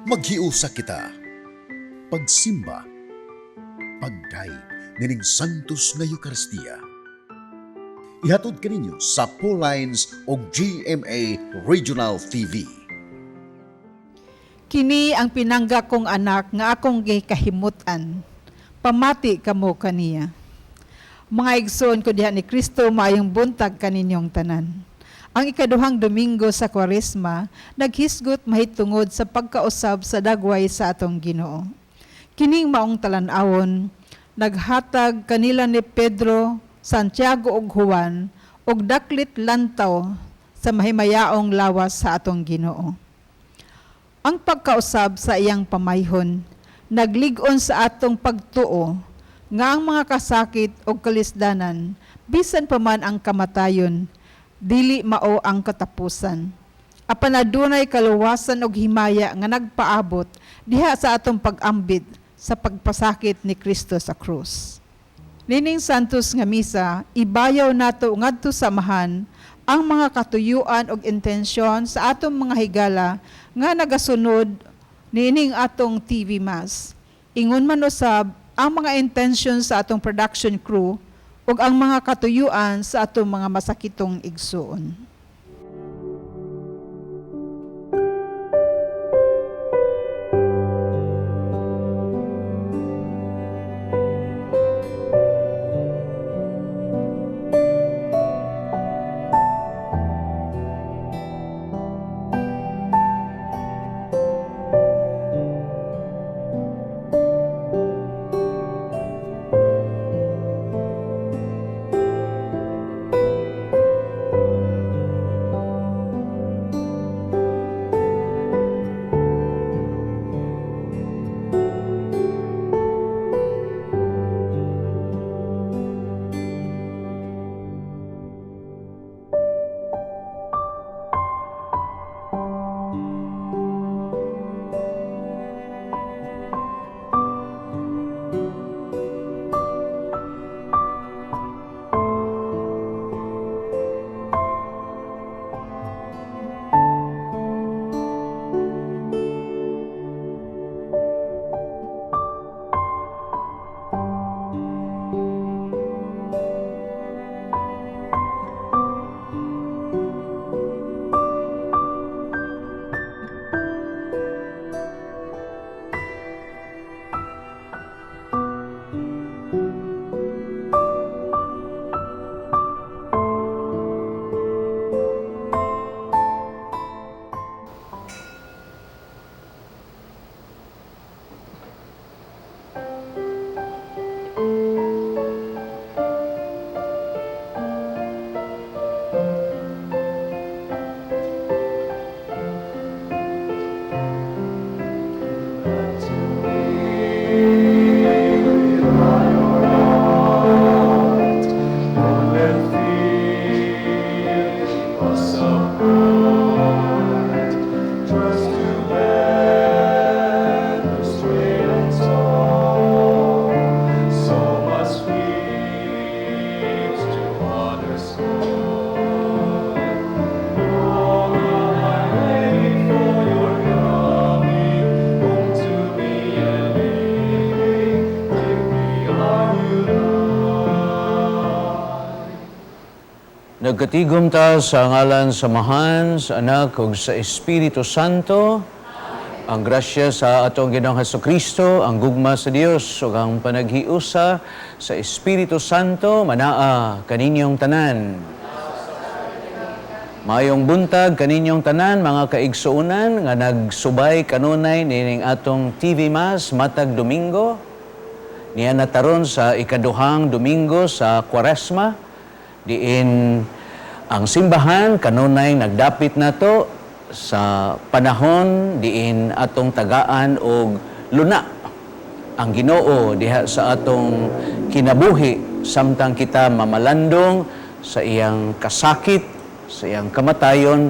Maghiusa kita. Pagsimba. Pagdayeg nining Santos nga Eukaristiya. Ihatod kaninyo sa Lines o GMA Regional TV. Kini ang pinangga kong anak nga akong gikahimutan. Pamati kamo kaniya. Mga igsoon ko diha ni Kristo, maayong buntag kaninyong tanan. Ang ikaduhang Domingo sa Kwaresma naghisgot mahitungod sa pagkausab sa dagway sa atong Ginoo. Kining maong talan-awon naghatag kanila ni Pedro, Santiago ug Juan og daklit lantaw sa mahimayaong lawas sa atong Ginoo. Ang pagkausab sa iyang pamayhon naglig-on sa atong pagtuo nga ang mga kasakit o kalisdanan, bisan pa man ang kamatayon, dili mao ang katapusan. Apan adunay kaluwasan og himaya nga nagpaabot diha sa atong pag-ambit sa pagpasakit ni Kristo sa krus. Nining Santos nga Misa, ibayaw nato ngadto sa Amahan ang mga katuyuan og intensyon sa atong mga higala nga nagasunod niining atong TV Mass. Ingon man usab ang mga intensyon sa atong production crew ug ang mga katuyuan sa atong mga masakitong igsuon. Nagkatigom ta sa ngalan sa Amahan, sa Anak ug sa Espiritu Santo. Ang grasya sa atong Ginoong Hesukristo, ang gugma sa Dios ug ang panaghiusa sa Espiritu Santo manaa kaninyong tanan. Maayong buntag kaninyong tanan, mga kaigsuonan nga nagsubay kanunay nining atong TV Mass matag Domingo. Niya nataron sa ikaduhang Domingo sa Kwaresma, diin ang simbahan kanunay nagdapit nato sa panahon diin atong tagaan og luna ang Ginoo diha sa atong kinabuhi samtang kita mamalandong sa iyang kasakit, sa iyang kamatayon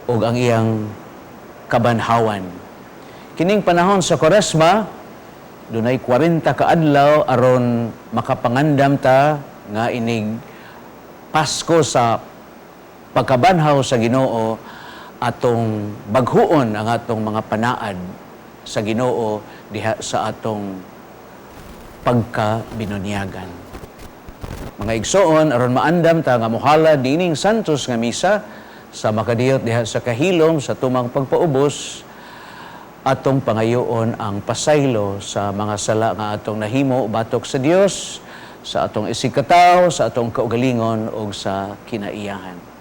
ug ang iyang kabanhawan. Kining panahon sa Kwaresma, dunay 40 ka adlaw aron makapangandam ta nga inig Pasko sa pagkabanhaw sa Ginoo, atong baghuon ang atong mga panaad. sa Ginoo diha sa atong pagkabinunyagan. Mga igsoon, aron maandam ta nga mohalad niining santos nga misa sa makadiyot diha sa kahilom sa tumang pagpaubos, atong pangayoon ang pasaylo sa mga sala nga atong nahimo batok sa Dios, sa atong isigkatawo, sa atong kaugalingon ug sa kinaiyahan.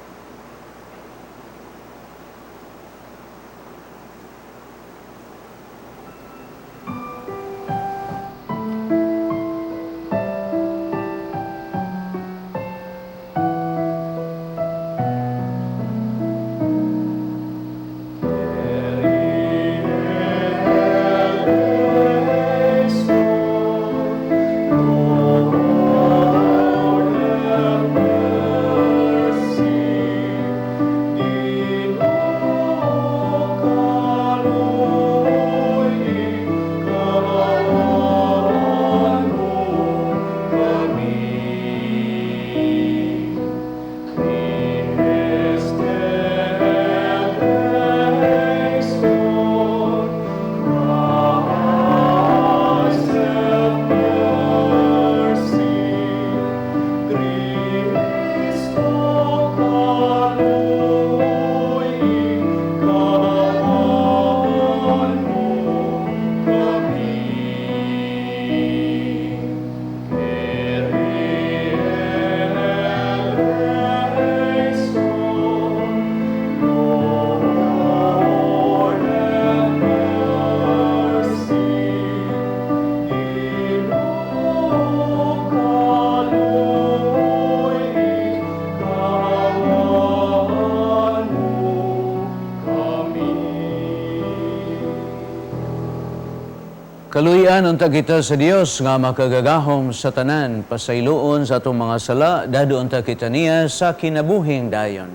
Kaluyan unta kita sa Dios nga makagagahom sa tanan, pasayloon sa atong mga sala, dado unta kita niya sa kinabuhing dayon.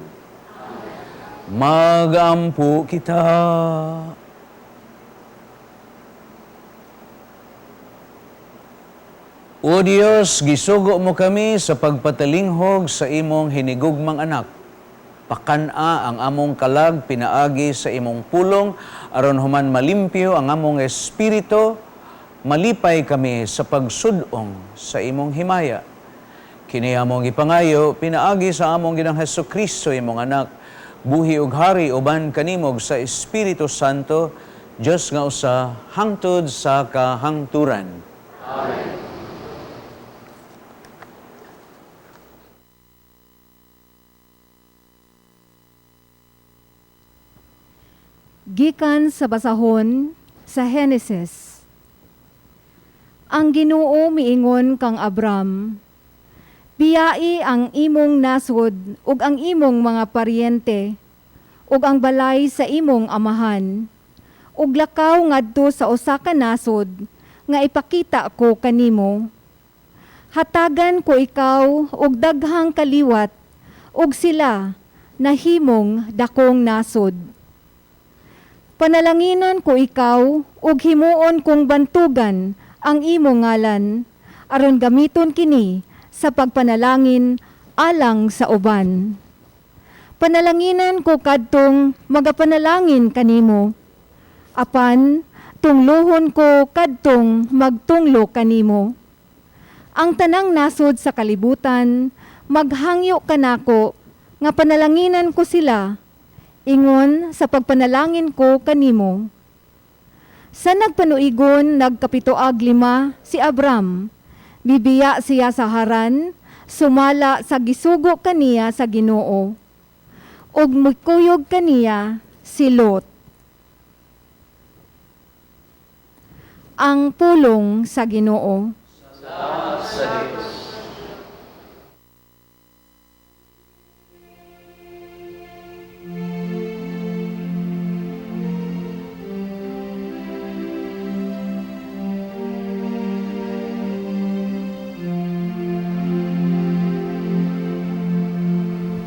Magampo kita. O Dios, gisugo mo kami sa pagpatalinghog sa imong hinigugmang anak. Pakan-a ang among kalag pinaagi sa imong pulong, aron human malimpyo ang among espiritu, malipay kami sa pagsudong sa imong himaya. Kini among gipangayo pinaagi sa among Ginoong Hesukristo, imong anak, buhi ug hari uban kanimog sa Espiritu Santo, Dios nga usa hangtod sa kahangturan. Amen. Gikan sa basahon sa Henesis. Ang Ginoo miingon kang Abram, biyai ang imong nasod ug ang imong mga paryente ug ang balay sa imong amahan, ug lakaw ngadto sa usa ka nasod nga ipakita ko kanimo. Hatagan ko ikaw og daghang kaliwat ug sila nahimong dakong nasod. Panalanginan ko ikaw ug himuon kong bantugan ang imong ngalan, aron gamiton kini sa pagpanalangin alang sa uban. Panalanginan ko kadtong magapanalangin kanimo, apan tunglohon ko kadtong magtunglo kanimo. Ang tanang nasod sa kalibutan maghangyo kanako nga panalanginan ko sila, ingon sa pagpanalangin ko kanimo. Sa nagpanuigon, nagkapito-ag-lima si Abram. Bibiya siya sa Haran, sumala sa gisugo kaniya sa Ginoo. Ug mikuyog kaniya si Lot. Ang pulong sa Ginoo. Salamat sa Diyos.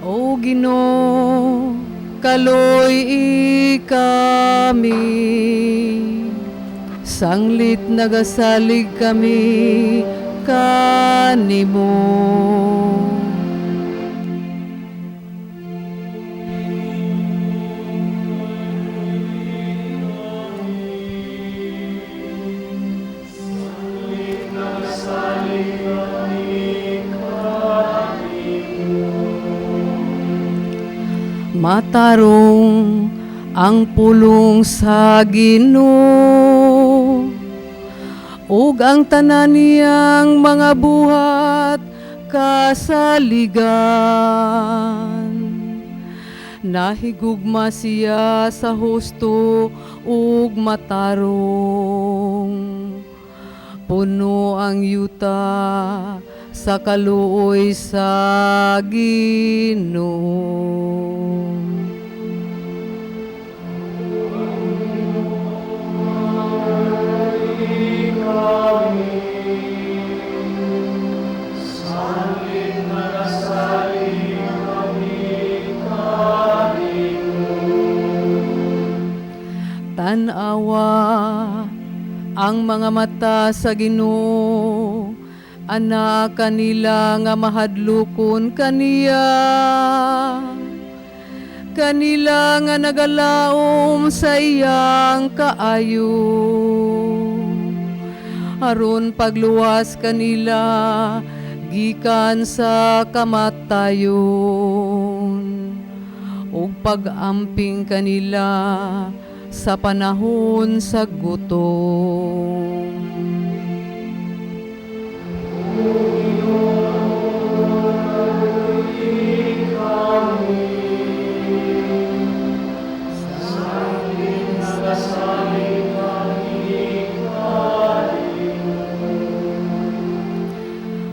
O Ginoo, kaloy kami, sanglit nagasalig kami kanimo. Matarong ang pulong sa Ginoo ug ang tanan niyang mga buhat kasaligan. Nahigugma siya sa husto ug matarong. Puno ang yuta sa kaluoy sa Ginoo. Tan-awa ang mga mata sa Ginoo, ana kanila nga mahadlokon kaniya. Kanila nga nagalaom sa iyang kaayo. Aron pagluwas kanila gikan sa kamatayon ug pag-amping kanila sa panahon sa gutom.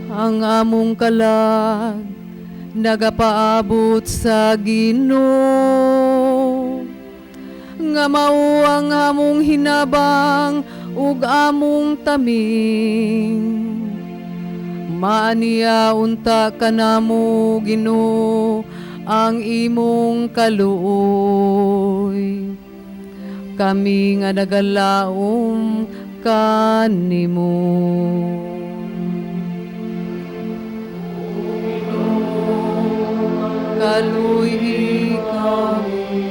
Ang among kalag nagapaabot sa Ginoo nga mao ang among hinabang ug among taming. Maaniya unta kanamo, Ginoo, ang imong kaluoy. Kami nga nagalaom kanimo. Kaluhi kami.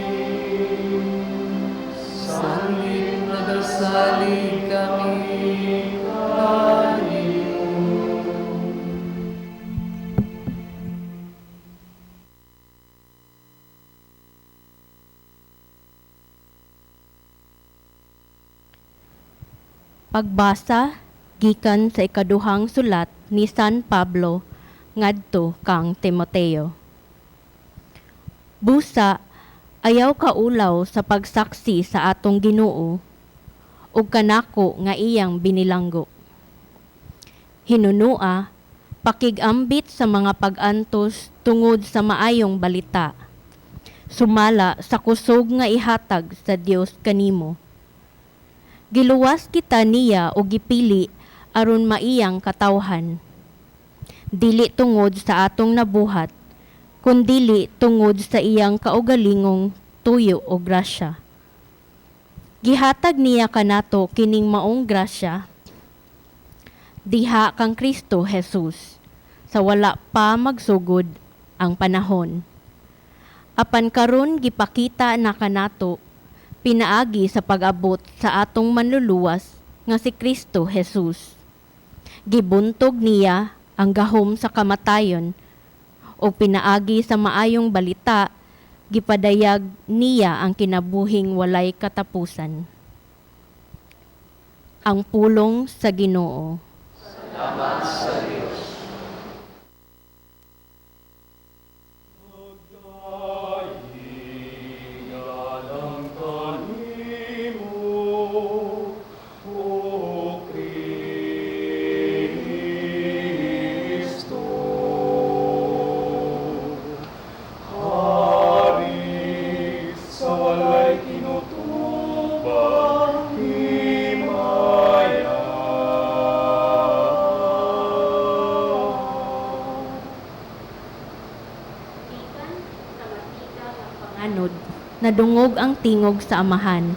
Salit nagasalig kami kanimo. Pagbasa gikan sa ikaduhang sulat ni San Pablo ngadto kang Timoteo. Busa, ayaw kaulaw sa pagsaksi sa atong Ginoo ug kanako nga iyang binilanggo. Hinunua, pakigambit sa mga pag-antos tungod sa maayong balita. Sumala sa kusog nga ihatag sa Dios kanimo. Giluwas kita niya o gipili aron maiyang katawhan. Dili tungod sa atong nabuhat, kundili tungod sa iyang kaugalingong tuyo o grasya. Gihatag niya kanato kining maong grasya diha kang Kristo Jesus sa wala pa magsugod ang panahon. Apan karon gipakita na kanato pinaagi sa pag-abot sa atong manluluwas nga si Kristo Jesus. Gibuntog niya ang gahom sa kamatayon o pinaagi sa maayong balita, gipadayag niya ang kinabuhing walay katapusan. Ang pulong sa Ginoo. Salamat sa Dios. Panganod, nadungog ang tingog sa amahan.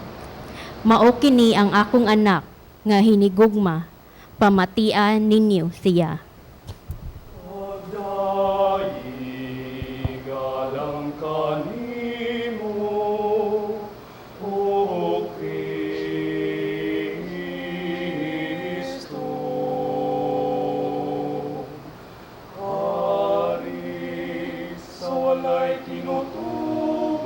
Mao kini ang akong anak nga hinigugma, pamatian ninyo siya. Galang kanimo, O Kristo. Hari sa walay kinutubang.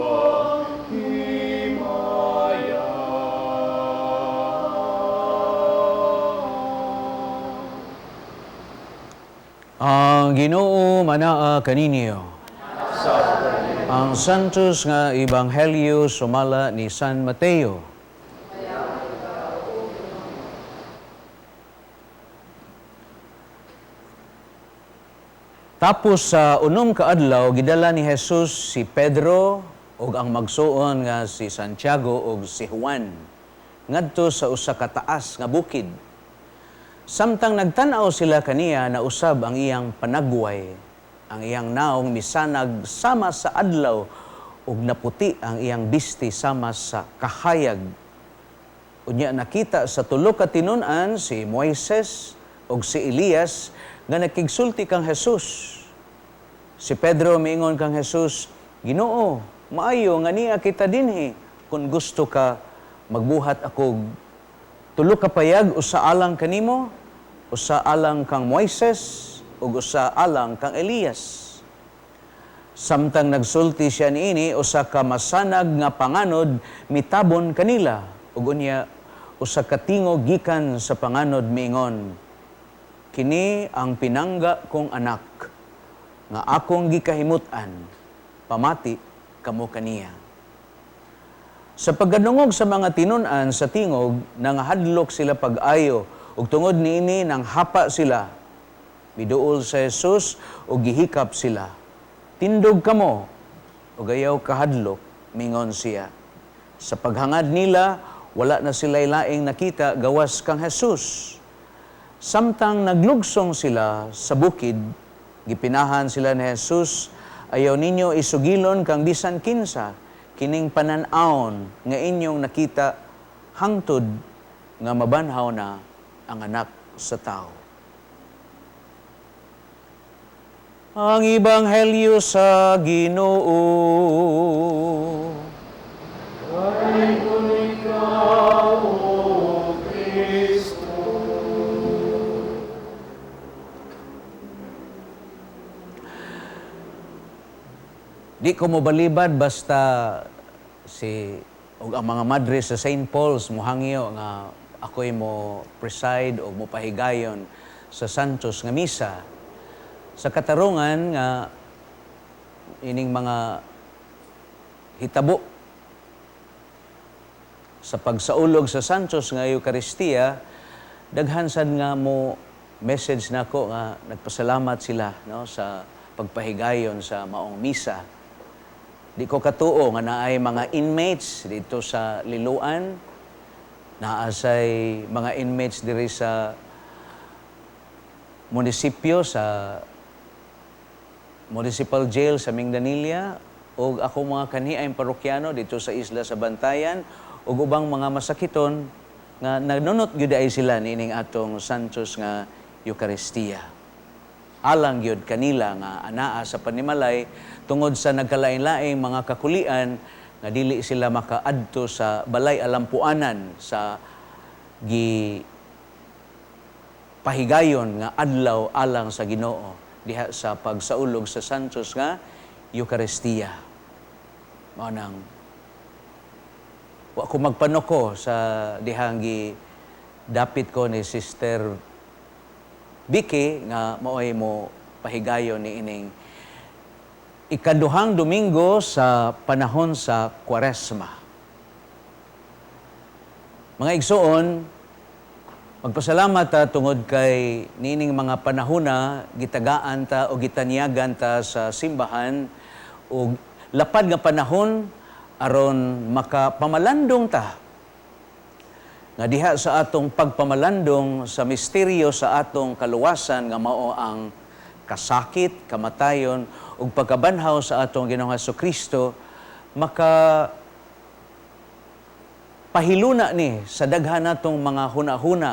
Ang Ginoo manaa kaninyo. Ang Santos nga Ebanghelyo sumala ni San Mateo. Tapos sa 6 ka adlaw gidala ni Jesus si Pedro ug ang magsuon nga si Santiago ug si Juan ngadto sa usa ka taas nga bukid. Samtang nagtan-aw sila kaniya, nausab ang iyang panagway, ang iyang naong misanag sama sa adlaw ug naputi ang iyang bisti sama sa kahayag. Unya nakita sa tulo ka tinun-an si Moises ug si Elias nga nakigsulti kang Jesus. Si Pedro miingon kang Jesus, "Ginoo, maayo nga niya kita dinhi. Kung gusto ka, magbuhat ako tulo ka payag, usa alang kanimo, usa alang kang Moises, ug usa alang kang Elias." Samtang nagsulti siya niini, usa ka masanag nga panganod mitabon kanila, ug unya usa ka tingog gikan sa panganod miingon, "Kini ang pinangga kong anak, nga akong gikahimut-an, pamati kamo kaniya." Sa pagkadungog sa mga tinun-an sa tingog, nangahadlok sila pag-ayo, ug tungod niini nanghapa sila. Miduol sa Jesus ug gihikap sila. "Tindog kamo, ug ayaw kahadlok," mingon siya. Sa paghangad nila, wala na sila'y laing nakita gawas kang Jesus. Samtang naglugsong sila sa bukid, gipinahan sila ni Jesus, "Ayaw ninyo isugilon kang bisan kinsa kining panan-awon nga inyong nakita hangtod nga mabanhaw na ang Anak sa Tao. Ang Ebanghelyo sa Ginoo. Kay ikaw, O Kristo. Di ko mobalibad basta si og ang mga madre sa St. Paul's mohangyo nga ako'y mo preside o mo pahigayon sa Santos nga misa. Sa katarungan nga ining mga hitabo sa pagsaulog sa Santos nga Eucharistia, daghan sad nga mo message nako nga nagpasalamat sila, no, sa pagpahigayon sa maong misa. Di ko katuo nga naay mga inmates dito sa Liloan, naasay mga inmates diri sa munisipyo, sa municipal jail sa Minglanilla, ug ako mga kanhi parokyano dito sa isla sa Bantayan, ug ubang mga masakiton nga nagnunot gyud ay sila niining atong Santos nga Eucharistia. Alang gyud kanila nga anaa sa panimalay tungod sa nagkalain-laing mga kakulian nga dili sila makaadto sa balay alampuanan sa gi pahigayon nga adlaw alang sa Ginoo diha sa pagsaulog sa Santos nga Eucharistia. Mao nang wa ko magpanuko sa dihang gi dapit ko ni Sister Vicky nga maoy mo pahigayon ni ining ikaduhang Domingo sa panahon sa Kwaresma. Mga igsoon, magpasalamat ta tungod kay niining mga panahona gitagaan ta o gitanyagan ta sa simbahan og lapad nga panahon aron makapamalandong ta nga diha sa atong pagpamalandong sa misteryo sa atong kaluwasan nga mao ang kasakit, kamatayon ug pagkabanhaw sa atong Ginoong Hesukristo, maka pahiluna ni sa daghan natong mga huna-huna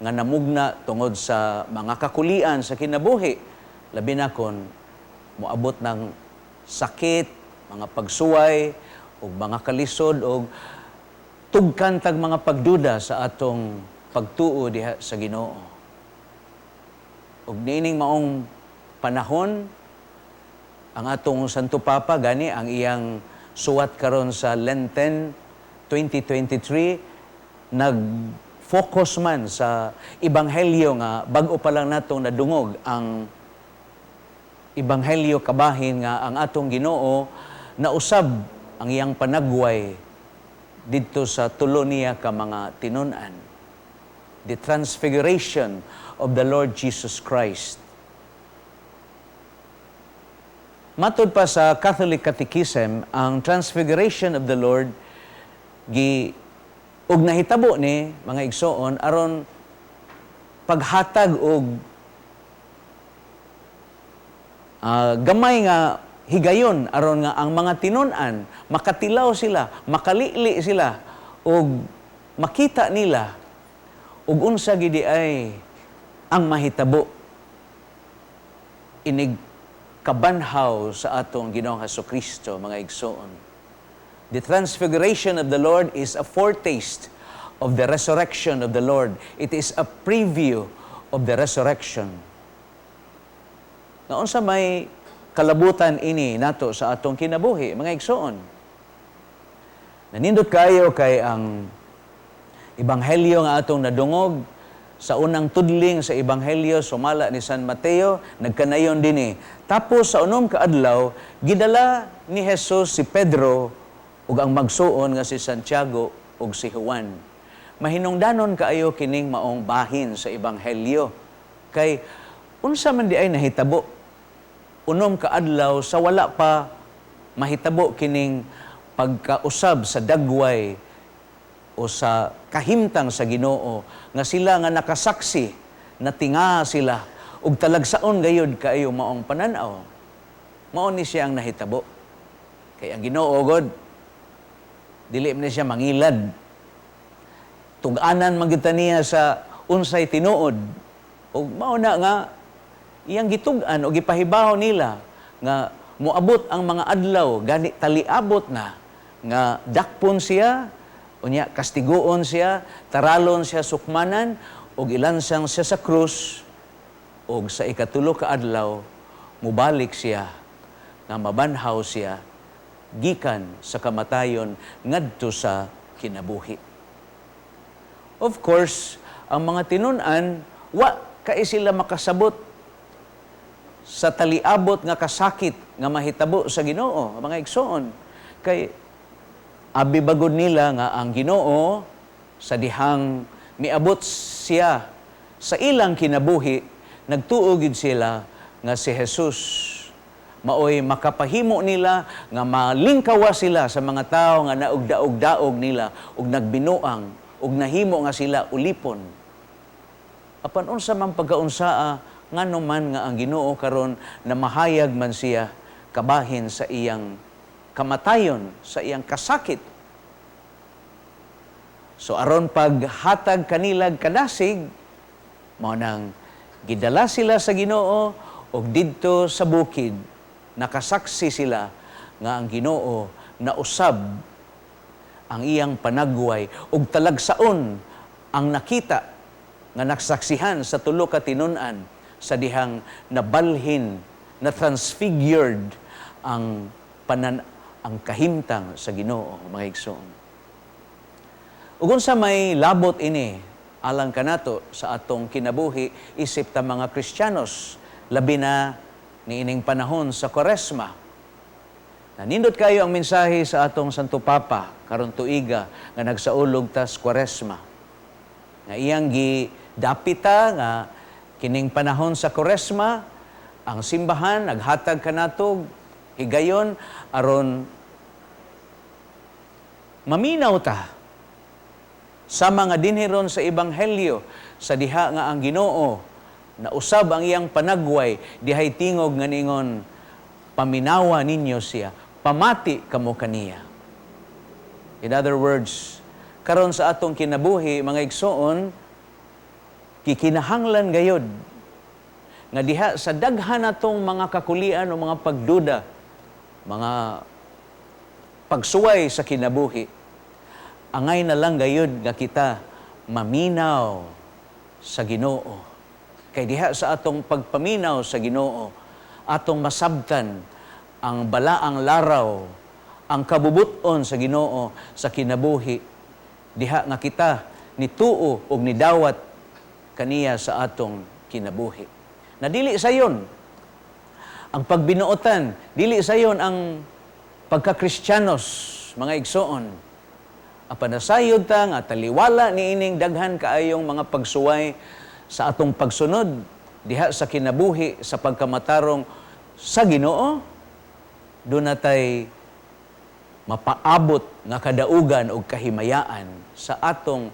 nga namugna tungod sa mga kakulian sa kinabuhi, labi na kon moabot ng sakit, mga pagsuway ug mga kalisod ug tugkan tag mga pagduda sa atong pagtuo diha sa Ginoo. Ug niining maong panahon, ang atong Santo Papa gani ang iyang suwat karon sa Lenten 2023 nag-focus man sa ebanghelyo nga bag-o pa lang natong nadungog ang Ebanghelyo kabahin nga ang atong Ginoo nausab ang iyang panagway didto sa tulo niya ka mga tinun-an. The transfiguration of the Lord Jesus Christ. Matod pa sa Catholic Catechism, ang transfiguration of the Lord gi ug nahitabo ni, mga igsoon, aron paghatag og gamay nga higayon aron nga ang mga tinun-an makatilaw sila, makalili sila ug makita nila ug unsa gidi ay ang mahitabo inig kabanhaw sa atong Ginoong Kristo, mga igsoon. The transfiguration of the Lord is a foretaste of the resurrection of the Lord. It is a preview of the resurrection. Nga unsa may kalabutan ini nato sa atong kinabuhi, mga igsoon? Nanindot kayo kay ang ebanghelyo nga atong nadungog sa unang tudling sa ebanghelyo sumala ni San Mateo, nagkanayon dinhi: "Tapos sa 6 ka adlaw, gidala ni Jesus si Pedro ug ang magsuon nga si Santiago ug si Juan." Mahinungdanon kaayo kining maong bahin sa ebanghelyo kay unsa man di ay nahitabo 6 ka adlaw sa wala pa mahitabo kining pagkausab sa dagway o sa kahimtang sa Ginoo nga sila nga nakasaksi, natinga sila ug talagsaon gayud kaayo maong panan-aw? Mao ni siya ang nahitabo. Kay ang Ginoo god, dili man siya mangilad. Tug-anan man gyud niya sa unsay tinuod, ug mao na nga iyang gitug-an o gipahibaw nila nga moabot ang mga adlaw, gani taliabot na, nga dakpon siya, unya kastiguon siya, taralon siya sukmanan ug ilansang siya sa krus, ug sa 3 ka adlaw mubalik siya nga mabanhaw siya gikan sa kamatayon ngadto sa kinabuhi. Of course, ang mga tinun-an wa kay sila makasabot sa taliabot nga kasakit nga mahitabo sa Ginoo, mga igsoon. Kay abi bagod nila nga ang Ginoo sa dihang miabot siya sa ilang kinabuhi, nagtuo gid sila nga si Jesus maoy makapahimo nila nga malingkawa sila sa mga tawo nga naugdaog-daog nila ug nagbinuang ug nahimo nga sila ulipon. Apan unsa man pagkaunsaa, ngano man nga ang Ginoo karon na mahayag man siya kabahin sa iyang kamatayon, sa iyang kasakit? So aron paghatag kanilag kadasig, mao nang gidala sila sa Ginoo og didto sa bukid nakasaksi sila nga ang Ginoo nausab ang iyang panagway ug talagsaon ang nakita nga nasaksihan sa tulo ka tinun-an sa dihang nabalhin, na transfigured ang kahimtang sa Ginoo, mga igsoon. Ug unsa may labot ini alang kanato sa atong kinabuhi isip ta mga Kristiyanos, labi na niining panahon sa Kwaresma? Nanindot kayo ang mensahe sa atong Santo Papa karon tuiga nga nagsaulog tas Kwaresma. Nga iyang gidapita nga kining panahon sa Kwaresma, ang simbahan naghatag kanatog higayon aron maminaw ta sa mga dinhiron sa ebanghelyo sa diha nga ang Ginoo nausab ang iyang panagway, dihay tingog nga ningon, "Paminawa ninyo siya, pamati kamo kaniya." In other words, karon sa atong kinabuhi, mga igsoon, kikinahanglan gayod nga diha sa daghan natong mga kakulian o mga pagduda, mga pagsuway sa kinabuhi, angay na lang gayud nga kita maminaw sa Ginoo. Kay diha sa atong pagpaminaw sa Ginoo, atong masabtan ang balaang laraw, ang kabubuton sa Ginoo sa kinabuhi. Diha nga kita nituo og nidawat kaniya sa atong kinabuhi. Nadili sayon. Ang pagbinuotan, dili sayon ang pagka-Kristiyanos, mga igsoon. Apan nasayod ta nga taliwala niining daghan kaayong mga pagsuway sa atong pagsunod diha sa kinabuhi sa pagkamatarong sa Ginoo, duna tay mapaabot nga kadaugan o kahimayaan sa atong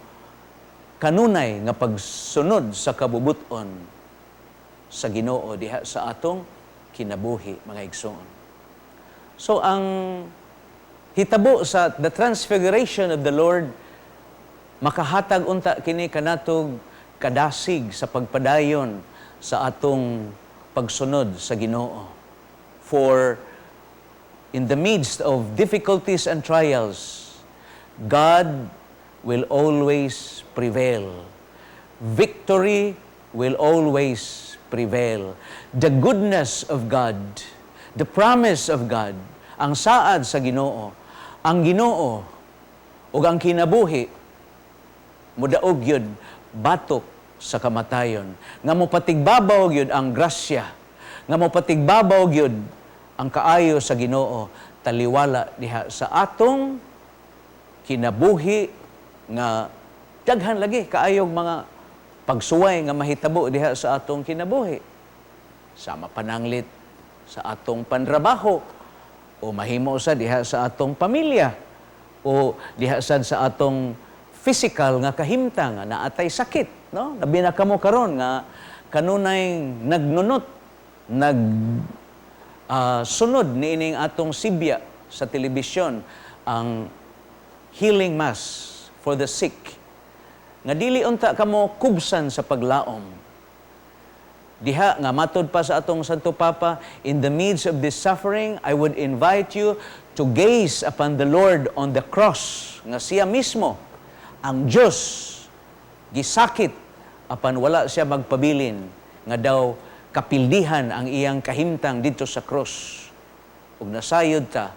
kanunay nga pagsunod sa kabubuton sa Ginoo diha sa atong kinabuhi, mga igsoon. So ang hitabo sa the transfiguration of the Lord, makahatag unta kini kanatog kadasig sa pagpadayon sa atong pagsunod sa Ginoo. For in the midst of difficulties and trials, God will always prevail. Victory will always prevail. The goodness of God, the promise of God, ang saad sa Ginoo, ang Ginoo ug ang kinabuhi mudaog yun batok sa kamatayon. Nga mopatigbabaw gyud ang grasya, nga mopatigbabaw gyud ang kaayo sa Ginoo taliwala diha sa atong kinabuhi nga daghan lagi kaayog mga pagsuway nga mahitabo diha sa atong kinabuhi. Sama pananglit sa atong panrabaho o mahimo sa diha sa atong pamilya o diha sad sa atong physical nga kahimtang nga naatay sakit, no? Labi na kamo karon nga kanunay nagnunot, nag sunod niining atong sibya sa telebisyon, ang healing mass for the sick, nga dili unta kamo kubsan sa paglaom diha nga matod pa sa atong Santo Papa, "In the midst of this suffering, I would invite you to gaze upon the Lord on the cross," nga siya mismo, ang Dios, gisakit apan wala siya magpabilin nga daw kapildihan ang iyang kahimtang didto sa cross. Ug nasayod ta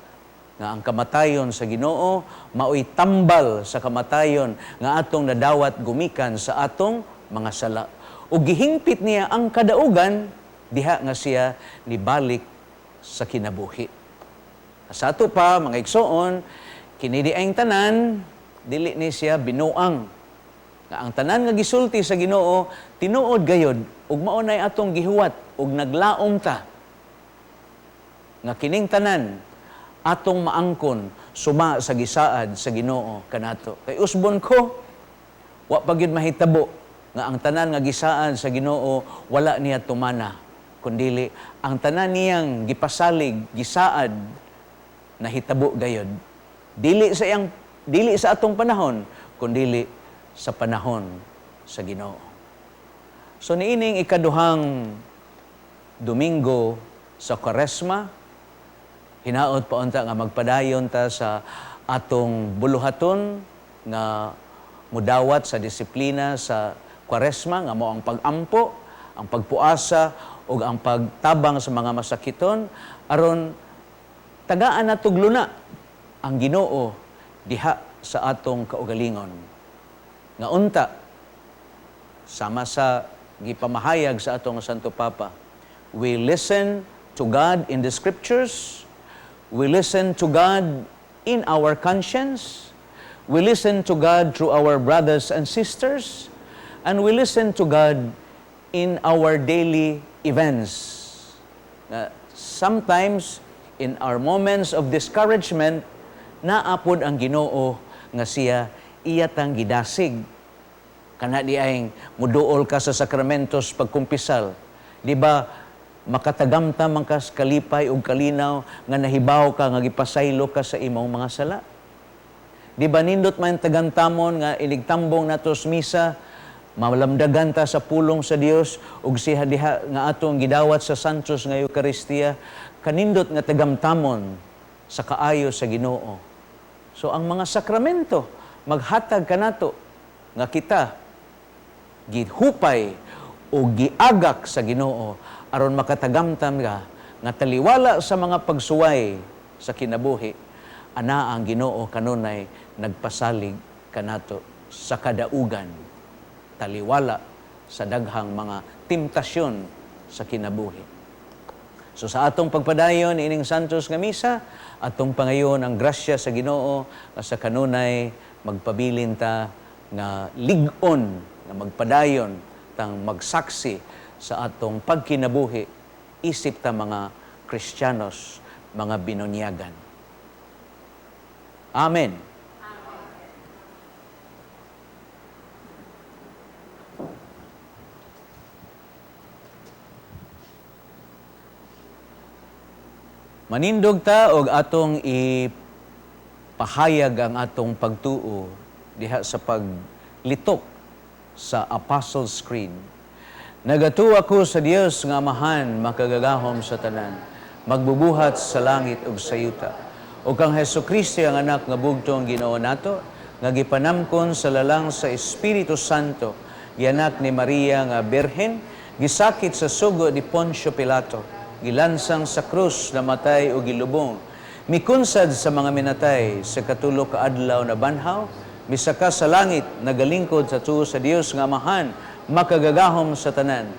nga ang kamatayon sa Ginoo maoy tambal sa kamatayon nga atong nadawat gumikan sa atong mga sala. Ug gihingpit niya ang kadaugan diha nga siya nibalik sa kinabuhi. Sa ato pa, mga igsoon, kini di ang tanan dili ni siya binuang. Nga ang tanan nga gisulti sa Ginoo tinuod gayod ug mao nay atong gihuwat ug naglaom ta nga kining tanan atong maangkon suma sa gisaad sa Ginoo kanato. Kay usbon ko, wa pa gyud mahitabo nga ang tanan nga gisaad sa Ginoo wala niya tumana, kundili ang tanan niyang gipasalig, gisaad, nahitabo gayod. Dili sa atong panahon, kundili sa panahon sa Ginoo. So niining ikaduhang Domingo sa Kwaresma, hinaot pa unta nga magpadayon ta sa atong buluhaton nga mudawat sa disiplina sa Kwaresma nga mao ang pag-ampo, ang pagpuasa ug ang pagtabang sa mga masakiton aron tagaan natog luna ang Ginoo diha sa atong kaugalingon. Nga unta sama sa gipamahayag sa atong Santo Papa, we listen to God in the scriptures, we listen to God in our conscience, we listen to God through our brothers and sisters, and we listen to God in our daily events. Na sometimes, in our moments of discouragement, naa pod ang Ginoo nga siya iya tang gidasig. Kana di ay muduol ka sa sakramentos pagkumpisal. Di ba makatagamtam man kas kalipay ug kalinaw nga nahibaw ka nga gipasaylo ka sa imong mga sala? Di ba nindot man tagamtamon nga inigtambong nato sa misa, malamdagan ta sa pulong sa Dios ug siya diha nga atong gidawat sa Santos nga Eucharistia, kanindot nga tagamtamon sa kaayo sa Ginoo? So ang mga sakramento maghatag kanato nga kita gihupay o giagak sa Ginoo aron makatagamtam ka nga taliwala sa mga pagsuway sa kinabuhi, ana ang Ginoo kanunay nagpasalig kanato sa kadaugan taliwala sa daghang mga temptasyon sa kinabuhi. So sa atong pagpadayon ining Santos nga misa, atong pangayon ang grasya sa Ginoo nga sa kanunay magpabilin ta nga lig-on nga magpadayon tang magsaksi sa atong pagkinabuhi isip ta mga Kristiyanos, mga binunyagan. Amen. Manindog ta og atong ipahayag ang atong pagtuo diha sa paglitok sa Apostles' Creed. Nagatuo ako sa Dios nga Amahan makagagahom sa tanan, magbubuhat sa langit ug sa yuta. Ug kang Hesukristo ang anak nga bugtong Ginoo nato, nga gipanamkon sa lalang sa Espiritu Santo, gianak ni Maria nga Birhen, gisakit sa sugo ni Poncio Pilato, gilansang sa krus, namatay o gilubong, mikunsad sa mga minatay sa katulo ka adlaw na banhaw, misaka sa langit, nagalingkod sa tuo sa Dios nga Amahan, makagagahom sa tanan.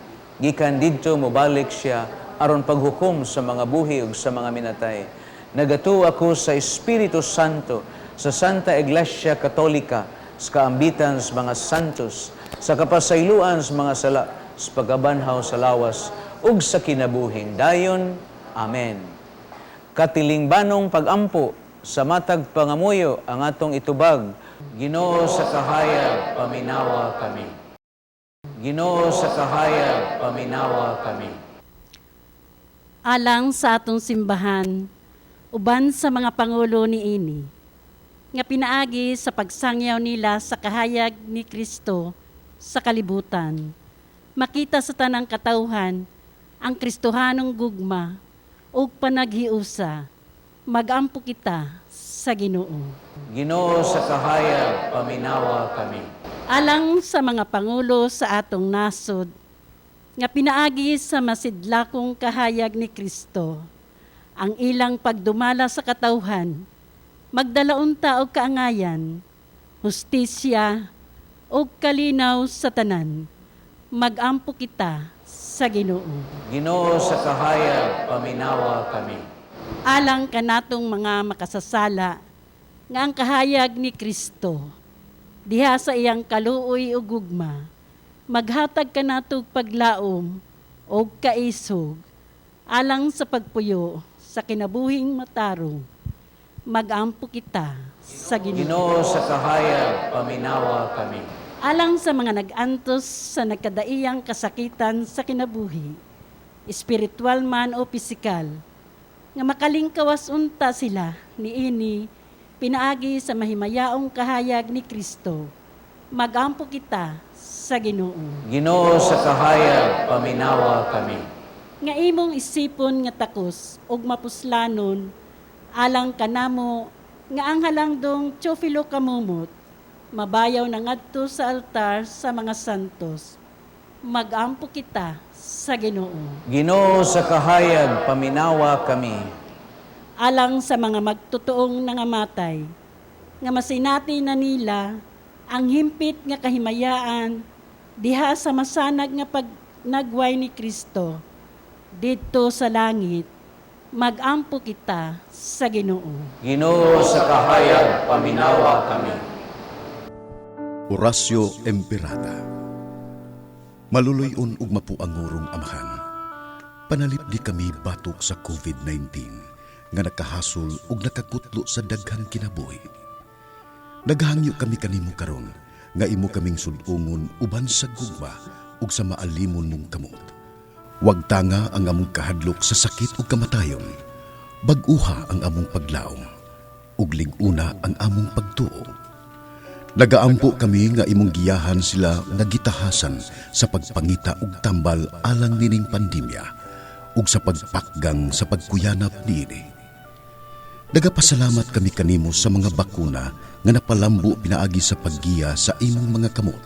Gikan didto mobalik siya aron paghukom sa mga buhi ug sa mga minatay. Nagatuo ako sa Espiritu Santo, sa Santa Iglesia Katolika, sa kaambitan sa mga santos, sa kapasayloan sa mga sala, sa pagkabanhaw sa lawas, ug sa kinabuhing dayon. Amen. Katilingbanong pagampo sa matag pangamuyo ang atong itubag. Ginoo sa kahayag, paminawa kami. Ginoo sa kahayag, paminawa kami. Alang sa atong simbahan, uban sa mga pangulo niini, nga pinaagi sa pagsangyaw nila sa kahayag ni Kristo sa kalibutan. Makita sa tanang katawhan ang Kristohanong gugma ug panaghiusa. Magampo kita sa Ginoo. Ginoo sa kahayag, paminawa kami. Alang sa mga pangulo sa atong nasod, nga pinaagi sa masidlakong kahayag ni Kristo, ang ilang pagdumala sa katawhan, magdalaunta og kaangayan, hustisya ug kalinaw sa tanan. Magampo kita sa Ginoo. Ginoo sa kahayag, paminawa kami. Alang kanatong mga makasasala nga ang kahayag ni Kristo diha sa iyang kaluoy ug gugma, maghatag kanato og paglaom og kaisog alang sa pagpuyo sa kinabuhing matarong. Magampo kita sa Ginoo. Ginoo sa kahayag, paminawa kami. Alang sa mga nag-antos sa nagkadaiyang kasakitan sa kinabuhi, espiritual man o pisikal, nga makalingkawas unta sila niini pinaagi sa mahimayaong kahayag ni Kristo. Magampo kita sa Ginoo. Ginoo sa kahayag, paminawa kami. Nga imong isipon nga takos ug mapuslanon alang kanamo nga ang halangdong Teofilo Camomot mabayaw na ngadto sa altar sa mga santos. Magampo kita sa Ginoo. Ginoo sa kahayag, paminawa kami. Alang sa mga magtotoong nangamatay, nga masinati na nila ang himpit nga kahimayaan diha sa masanag nga pagnagway ni Kristo didto sa langit. Magampo kita sa Ginoo. Ginoo sa kahayag, paminawa kami. Oratio Imperata. Maluluy-on ug mapuangurong Amahan, panalipdi kami batok sa COVID-19 nga nakahasol ug nakakutlo sa daghang kinabuhi. Naghangyo kami kanimo karon nga imo kaming sud-ungon uban sa gugma ug sa maalimon mong kamot. Wag tanga ang among kahadlok sa sakit ug kamatayon. Bag-uha ang among paglaom ug lig-una ang among pagtuo. Nagaampo kami nga imong giyahan sila nga gitahasan sa pagpangita og tambal alang nining pandemya ug sa pagpakgang sa pagkuyanap niini. Nagapasalamat kami kanimo sa mga bakuna nga napalambo pinaagi sa paggiya sa imong mga kamot.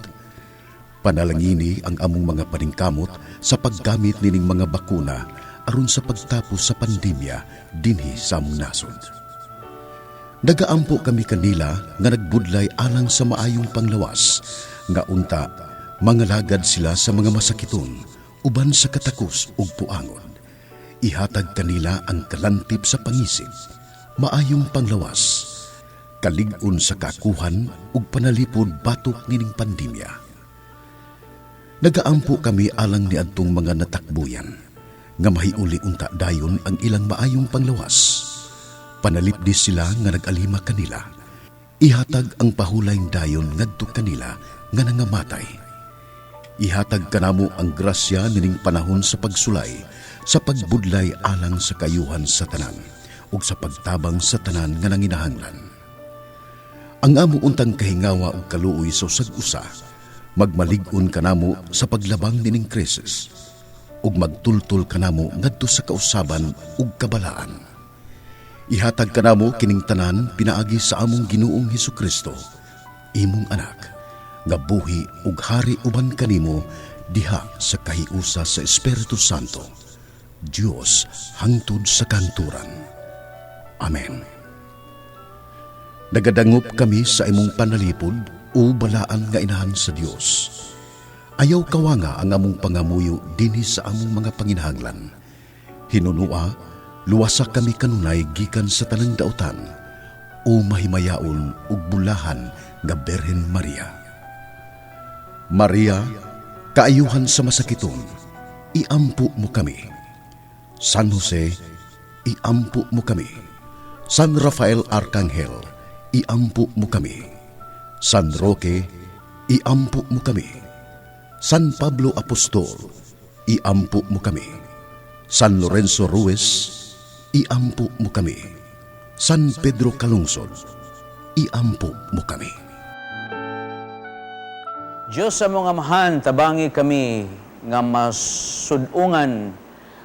Panalangini ang among mga paningkamot sa paggamit nining mga bakuna aron sa pagtapos sa pandemya dinhi sa among nasod. Nagaampo kami kanila nga nagbudlay alang sa maayong panglawas, nga unta mangalagad sila sa mga masakiton uban sa katakos ug puangon. Ihatag kanila ang kalantip sa pangisip, maayong panglawas, kalig-on sa kakuhan ug panalipod batok nining pandemya. Nagaampo kami alang niadtong mga natakbuyan, nga mahiuli unta dayon ang ilang maayong panglawas. Panalipdi sila nga nag-alima kanila. Ihatag ang pahulayng dayon ngadto kanila nga nangamatay. Ihatag kanamo ang grasya nining panahon sa pagsulay, sa pagbudlay alang sa kayuhan sa tanan ug sa pagtabang sa tanan nga nanginahanglan. Ang amo untang kahingawa ug kaluoy sa usag-usa, magmalig-on kanamo sa paglabang nining krisis ug magtultol kanamo ngadto sa kausaban ug kabalaan. Ihatag kanamo kining tanan pinaagi sa among Ginoong Hesukristo, imong anak, nga buhi ug hari uban kanimo diha sa kahiusa sa Espiritu Santo, Dios hangtod sa kanturan. Amen. Nagadangop kami sa imong panalipod o balaan nga inahan sa Dios. Ayaw kawanga ang among pangamuyo dinhi sa among mga panginahanglan. Hinunua, luwasa kami kanunay gikan sa tanang dautan o mahimayaon ug bulahan nga Birhen Maria. Maria, kaayuhan sa masakiton, iampo mo kami. San Jose, iampo mo kami. San Rafael Arcangel, iampo mo kami. San Roque, iampo mo kami. San Pablo Apostol, iampo mo kami. San Lorenzo Ruiz, iampo mo kami. San Pedro Calungsod, iampo mo kami. Diyos sa mga amahan, tabangi kami nga masudungan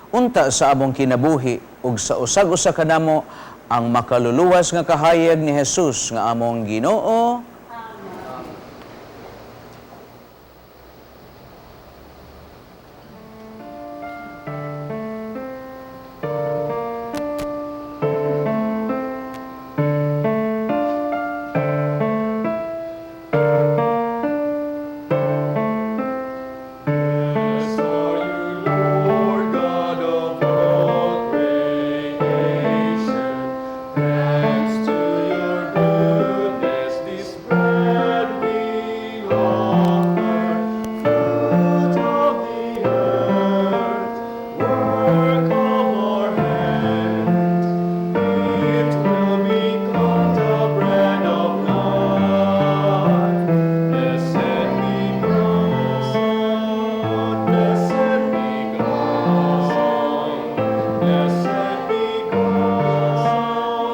unta sa among kinabuhi ug sa usag-usa kanamo ang makaluluwas nga kahayag ni Jesus nga among Ginoo. Blessed are you, Lord God of all creation. Thanks to your goodness, this bread we offer, fruit of the earth, work of our hands. It will become the bread of life. Blessed be God, blessed be God, blessed be God, blessed be God, blessed be God forever. Amen. Blessed be God forever.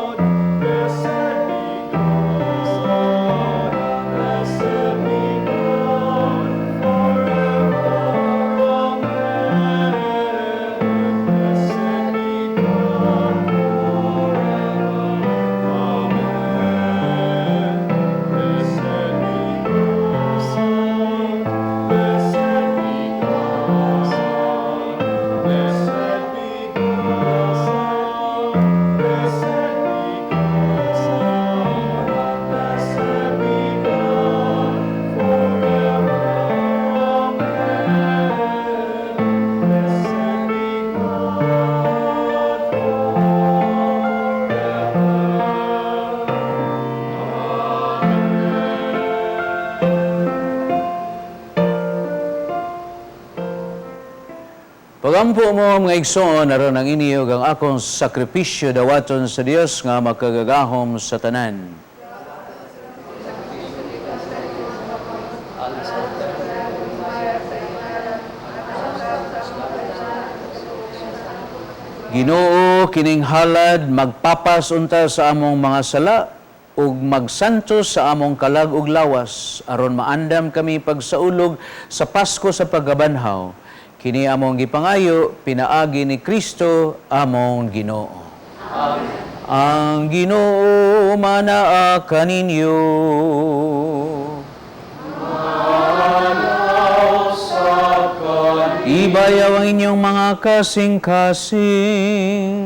Amen. Blessed be God, blessed be God, blessed be God, blessed be God, blessed be God forever. Amen. Blessed be God forever. Pagampo mo mga igsoon, aron ang iniyog ang akong sakripisyo dawaton sa Dios nga makagagahom sa tanan. Ginoo, kining halad magpapas unta sa among mga sala ug magsantos sa among kalag ug lawas aron maandam kami pagsaulog sa Pasko sa pagkabanhaw. Kini among gipangayo pinaagi ni Kristo among Ginoo. Amen. Ang Ginoo manaa kaninyo. Ibayaw ang inyong mga kasing-kasing.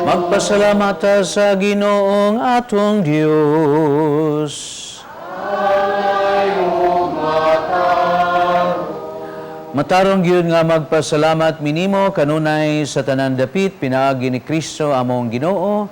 Magpasalamat ta sa Ginoong atong Dios. Matarong gyud nga magpasalamat minimo kanunay sa tanan dapit pinaagi ni Kristo among Ginoo,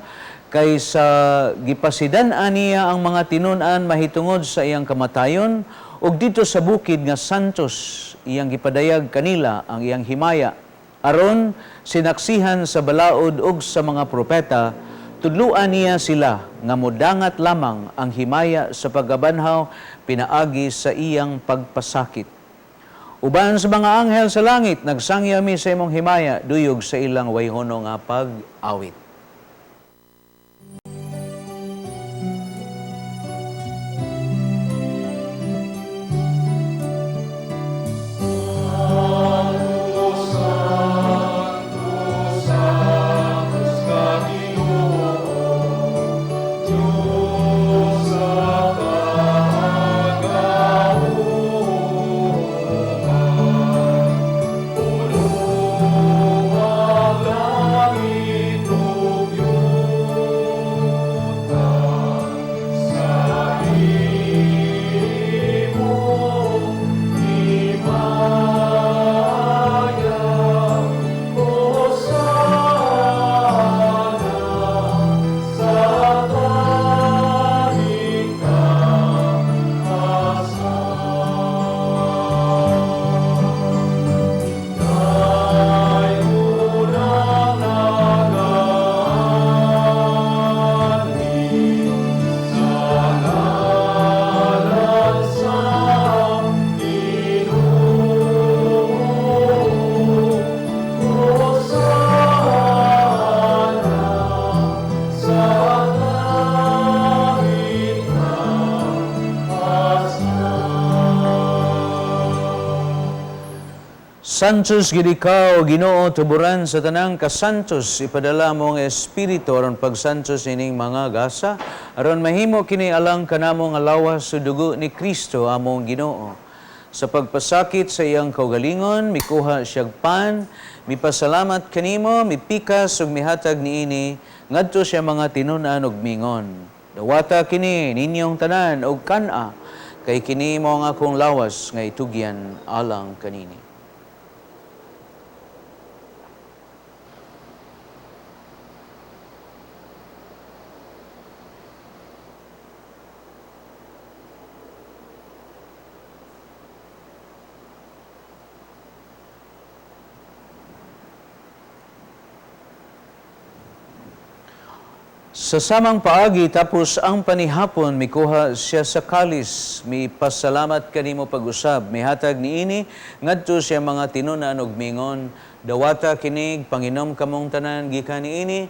kay sa gipasidan-an niya ang mga tinun-an mahitungod sa iyang kamatayon ug didto sa bukid nga santos iyang gipadayag kanila ang iyang himaya, aron sinaksihan sa balaod ug sa mga propeta, tudluan niya sila nga modangat lamang ang himaya sa pagkabanhaw pinaagi sa iyang pagpasakit. Uban sa mga anghel sa langit, nagsangya mi sa imong himaya, duyog sa ilang wayhono nga pag-awit. Santos gid ikaw, Ginoo, tuburan sa tanang kasantos, ipadala mo ang Espiritu aron pagsantos ining mga gasa, aron mahimo kini alang kanamo nga lawas ug dugo ni Kristo among Ginoo. Sa pagpasakit sa iyang kaugalingon, mikuha siyag pan, mipasalamat kanimo, mipikas ug mihatag niini ngadto siya mga tinun-an ug mingon. Dawata kini ninyong tanan og kan-a, kay kini mo ang akong lawas nga itugyan alang kanini. Sa samang paagi, tapos ang panihapon, mikuha siya sa kalis, mipasalamat kanimo pag-usab, mihatag niini, ngadto siya mga tinunan og mingon, dawata kinig, panginom kamong tanan gikan niini,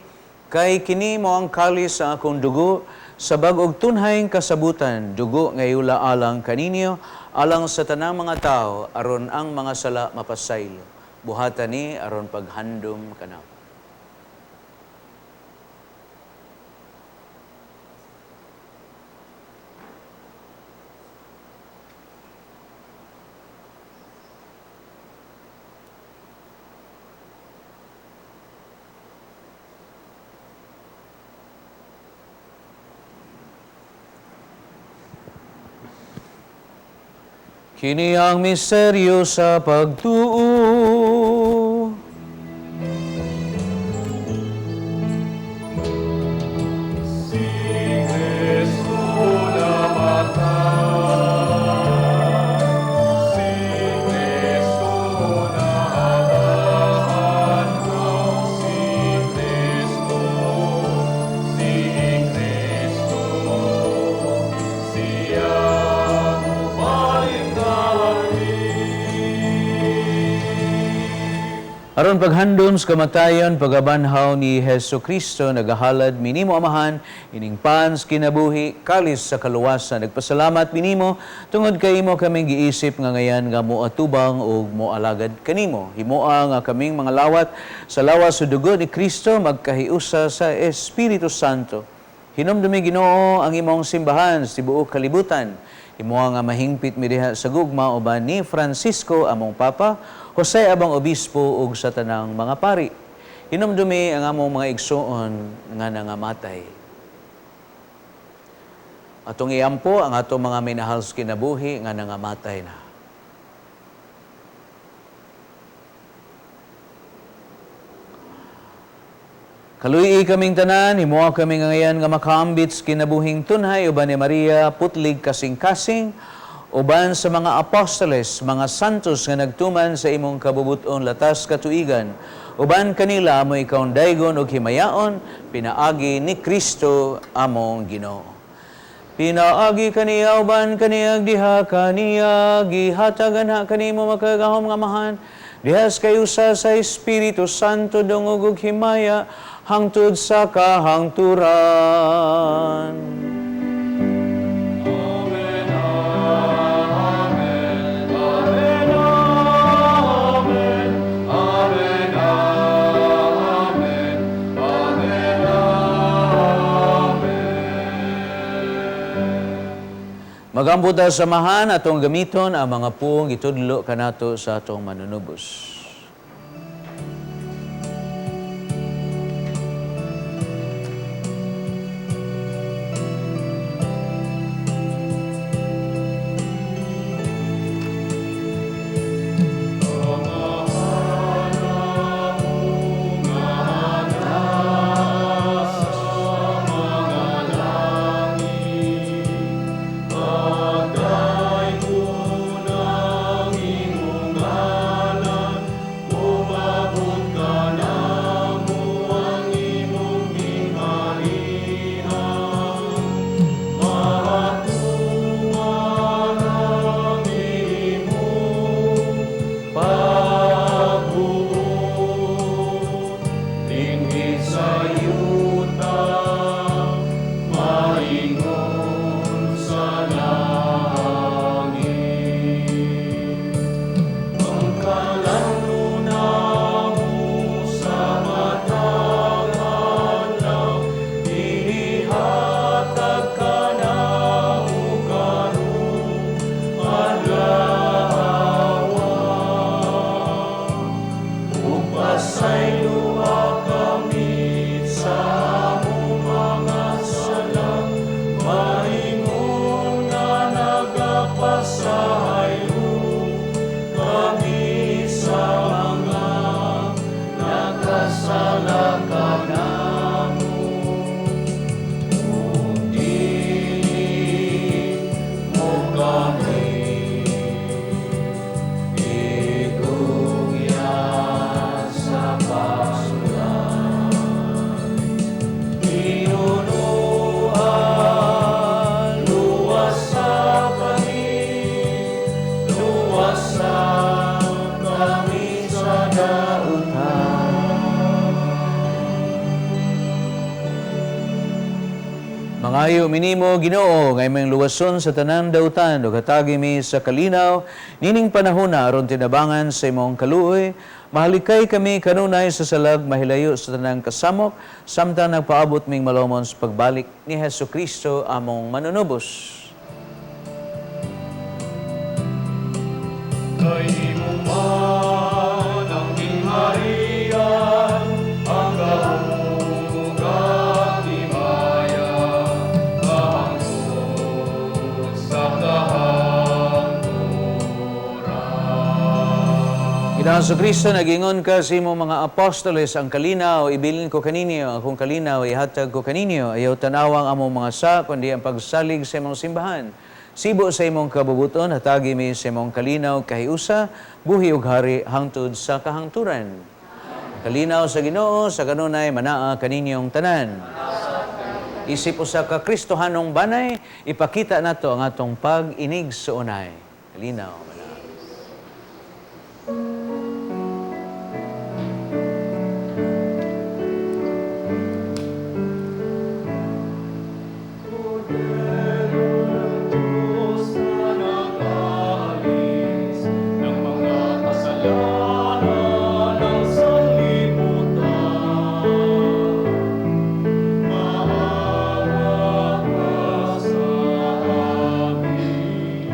kay kini mo ang kalis sa akong dugo, sa bag-og tunhayng kasabutan, dugo ngayula alang kaninyo, alang sa tanang mga tao, aron ang mga sala mapasaylo. Buhatan ni aron paghandom kanako. Kini ang misteryo sa pagtuo. Si Kristo namatay, si Kristo nabanhaw, si Kristo, si Kristo, siya mubalik kami. Aron paghandom sa kamatayon, pagabanhaw ni Hesus Kristo, nagahalad minimo Amahan, ining pans kinabuhi, kalis sa kaluwasan. Nagpasalamat minimo, tungod kay imo kaming giisip nga ngayan nga moatubang ug moalagad kanimo. Himoa nga kaming mga lawat sa lawas ug dugo ni Kristo magkahiusa sa Espiritu Santo. Hinumdumi Ginoo ang imong simbahan sa tibuok kalibutan. Himoa nga mahingpit mi diha sa gugma uban ni Francisco among Papa, Jose abang Obispo ug sa tanang mga pari. Hinumdumi ang among mga igsoon nga nangamatay. Atong iampo ang atong mga minahal sa kinabuhi nga nangamatay na. Kaluyi kaming tanan, himuha kami ngayon nga makaambit sa kinabuhing tunhay uban ni Maria, putlig kasing-kasing, uban sa mga apostoles, mga santos nga nagtuman sa imong kabubuton latas katuigan, uban kanila amo ikaw daygon og himayaon, pinaagi ni Kristo among Ginoo. Pinaagi kaniya uban kaniya diha kaniya gihatagan ha kanimo makagagahom nga Amahan diha sa kayusa sa Espiritu Santo dungog ug himaya hangtod sa kahangturan. Amen, Amen, Amen, Amen, Amen, Amen, Amen, Amen. Magampo ta sa Amahan atong gamiton ang mga puong gitudlo kanato sa atong manunubos. Dinhi sa yuta, maingon sa langit. Ang kalan-on namo sa matag adlaw, ihatag kanamo karong adlaw. Ug pasayloa kami sa among mga sala, maingon nga nagapasaylo kami sa mga nakasala kanamo. Ug dili mo kami itugyan sa pagsulay. Tinunuan, luwasa kami, luwasa kami sa dautan. Mangayo mi nimo Ginoo nga imong luwason sa tanang dautan ug hatagi mi sa kalinaw nining panahona aron tinabangan sa imong kaluoy, mahalikay kami kanunay sa salag, mahilayo sa tanang kasamok samtang nagpaabot ming malomon sa pagbalik ni Hesus Kristo among manunubos. Kay imo man ang gingharian, ang gahom ug ang himaya, hangtod sa kahangturan. Ginoong Kristo, nagingon ka sa imong mga apostoles, ang kalinaw, ibilin ko kaninyo, akong kalinaw, ihatag ko kaninyo. Ayaw tanawang among mga sa, kundi ang pagsalig sa imong simbahan. Sibo sa imong kabubuton, hatagi mi sa imong kalinaw, kahiusa, buhi ug hari, hangtod sa kahangturan. Kalinaw sa Ginoo, sa kanunay, manaa kaninyong tanan. Isip usa ka Kristohanong banay, ipakita nato ang atong pag-inig sa unay. Kalinaw, manaa. Diyos na nag-aalis ng mga kasalanan ng sanlibutan. Maawa ka sa amin.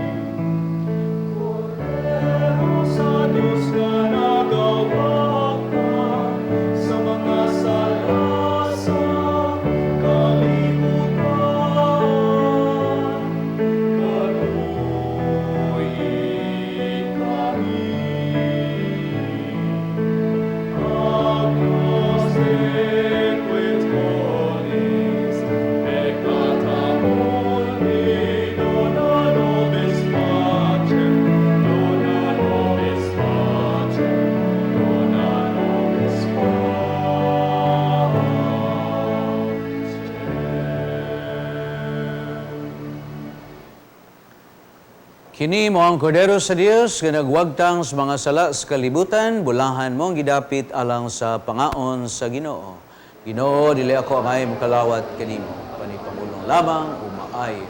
Kini mo ang kordero sa Dios nga nagwagtang sa mga sala sa kalibutan, bulahan mong gidapit alang sa pangaon sa Ginoo. Ginoo, dili ako angay mokalawat kanimo, panipamulong lamang ug maayo.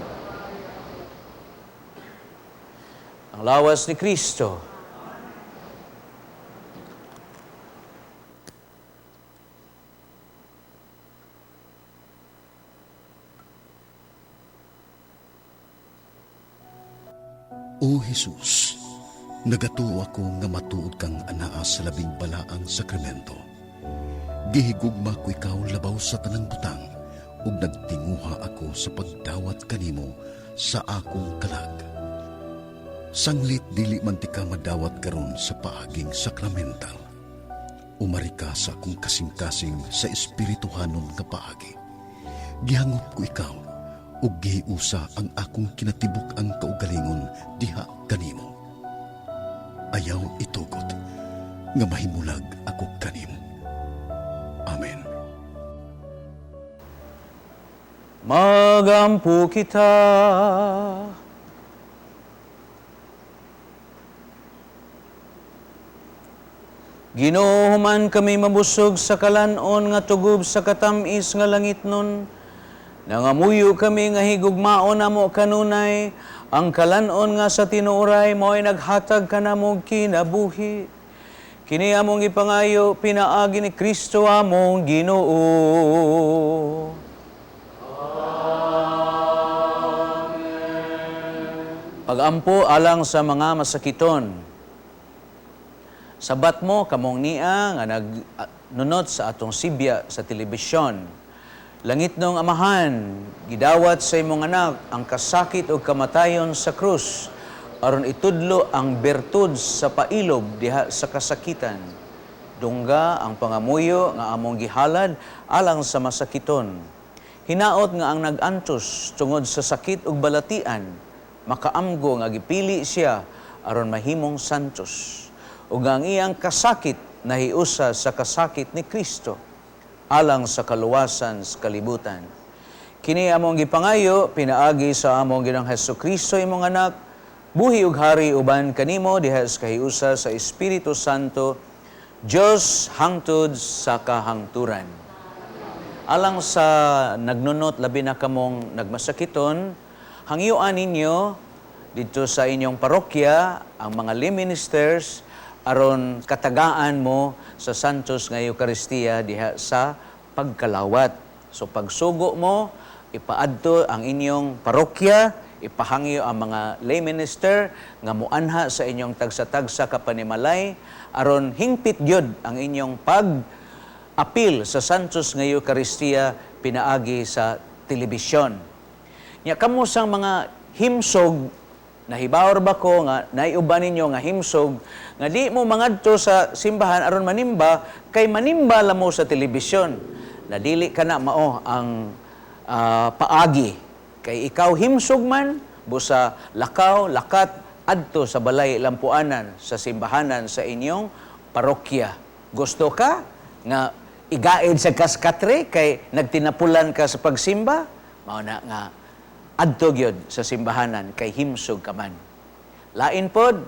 Ang lawas ni Kristo. O Jesus, nagatuo ako nga matuod kang anaa sa labing balaang sakramento. Gihigugma ko ikaw labaw sa tanang butang ug nagtinguha ako sa pagdawat kanimo sa akong kalag. Sanglit dili man tika madawat karon sa paaging sakramental. Umari ka sa akong kasing-kasing sa espirituhanon nga paagi. Gihangop ko ikaw ug gihiusa ang akong kinatibuk-ang kaugalingon diha kanimo. Ayaw itugot nga mahimulag ako kanimo. Amen. Magampo kita. Ginoo, human kami mabusog sa kalan-on nga tugob sa katamis nga langit nun. Nangamuyo kami nga higugmaon namo kanunay, ang kalan-on nga sa tinuoray mo'y naghatag kanamo kinabuhi. Kini among ipangayo pinaagi ni Kristo among Ginoo. Pagampo alang sa mga masakiton. Sabat mo kamong nia nga nagnunot sa atong sibya sa telebisyon. Langit nong Amahan, gidawat sa imong anak ang kasakit ug kamatayon sa krus aron itudlo ang bertud sa pailob diha sa kasakitan. Dungga ang pangamuyo nga among gihalad alang sa masakiton. Hinaot nga ang nag-antos tungod sa sakit ug balatian, makaamgo nga gipili siya aron mahimong santos. Ug ang iyang kasakit nahiusa sa kasakit ni Kristo alang sa kaluwasan sa kalibutan. Kini among gipangayo pinaagi sa among Ginoong Hesukristo imong anak, buhi ug hari uban kanimo diha sa kahiusa sa Espiritu Santo, Dios hangtod sa kahangturan. Alang sa nagnunot labi na kamong nagmasakiton, hangyuan ninyo didto sa inyong parokya ang mga lay ministers aron katagaan mo sa Santos nga Eukaristiya diha sa pagkalawat. So pagsugo mo, ipaadto ang inyong parokya, ipahangyo ang mga lay minister nga muanha sa inyong tagsa-tagsa ka panimalay aron hingpit gyud ang inyong pag-apil sa Santos nga Eukaristiya pinaagi sa telebisyon. Nya kamo sang mga himsog, nahibawor ba ko nga naiuban ninyo nga himsog nga di mo mangadto sa simbahan aron manimba kay manimba la mo sa telebisyon. Nadili ka na mao ang paagi kay ikaw himsog man busa lakaw lakat adto sa balay lampuanan sa simbahanan sa inyong parokya. Gusto ka nga igaid sa kaskatre kay nagtinapulan ka sa pagsimba? Mao na nga adto gyud sa simbahanan kay himsog ka man. Lain pod,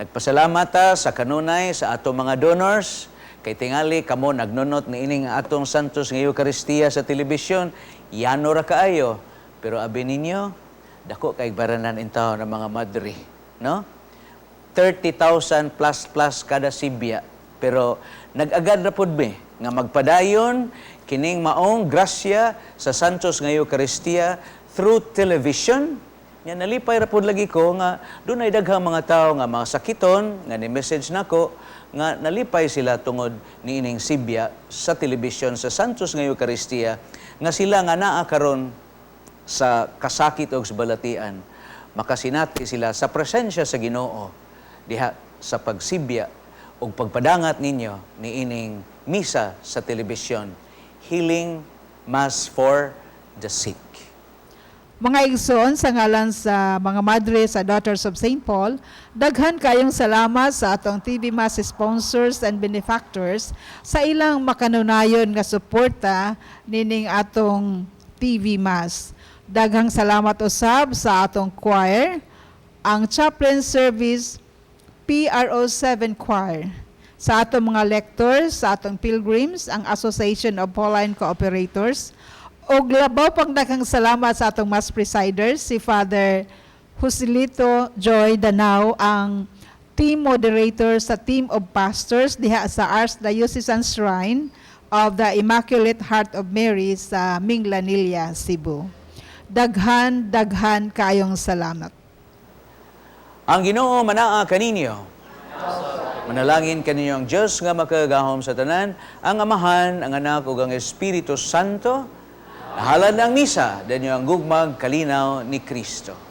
nagpasalamat ta sa kanunay sa atong mga donors kay tingali kamo nagnunot niining atong Santos nga Eukaristiya sa telebisyon, yano ra kaayo. Pero abi ninyo, dako kay baranan intaw ng mga madre, no? 30,000 plus plus kada sibya. Pero nag-agad ra pod mi nga magpadayon kining maong grasya sa Santos nga Eukaristiya through television. Nya nalipay ra pod lagi ko nga dunay daghang mga tawo nga mga sakiton nga ni message nako nga nalipay sila tungod niining sibya sa telebisyon sa Santos nga Eukaristiya nga sila nga naa karon sa kasakit og sa balatian, makasinati sila sa presensya sa Ginoo diha sa pagsibya ug pagpadangat ninyo niining misa sa telebisyon, Healing Mass for the Sick. Mga igsoon, sa ngalan sa mga madre sa Daughters of St. Paul, daghan kayong salamat sa atong TV Mass sponsors and benefactors sa ilang makanunayon nga suporta nining atong TV Mass. Daghang salamat usab sa atong choir, Ang Chaplain Service PRO7 Choir. Sa atong mga lectors, sa atong pilgrims, ang Association of Pauline Cooperators, og labaw pang daghang salamat sa atong mass presiders, si Father Joselito Joy Danao, ang team moderator sa team of pastors diha sa Archdiocesan Shrine of the Immaculate Heart of Mary sa Minglanilla, Cebu. Daghan, daghan kayong salamat. Ang Ginoo manaa kaninyo. Manalangin kaninyo ang Dios nga makagagahom sa tanan, ang Amahan, ang Anak ug ang Espiritu Santo. Nahalad ang misa, danyo ang gugmag kalinaw ni Kristo.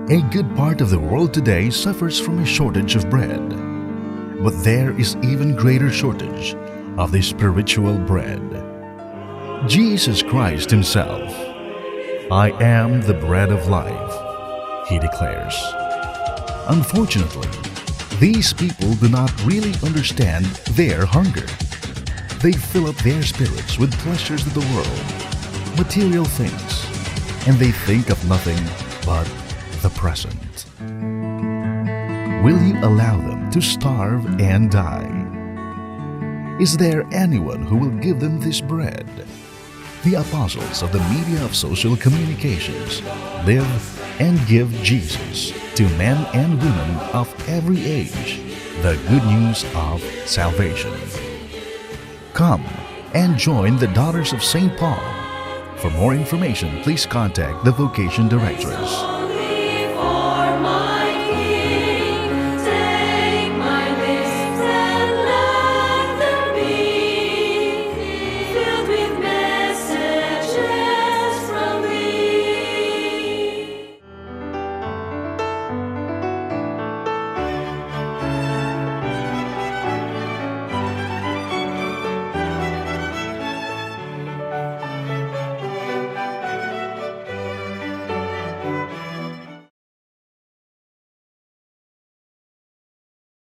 A good part of the world today suffers from a shortage of bread. But there is even greater shortage of the spiritual bread. Jesus Christ Himself. "I am the bread of life," He declares. Unfortunately, these people do not really understand their hunger. They fill up their spirits with pleasures of the world, material things, and they think of nothing but the present. Will you allow them to starve and die? Is there anyone who will give them this bread? The apostles of the media of social communications live and give Jesus to men and women of every age the good news of salvation. Come and join the Daughters of St. Paul. For more information, please contact the Vocation Directress.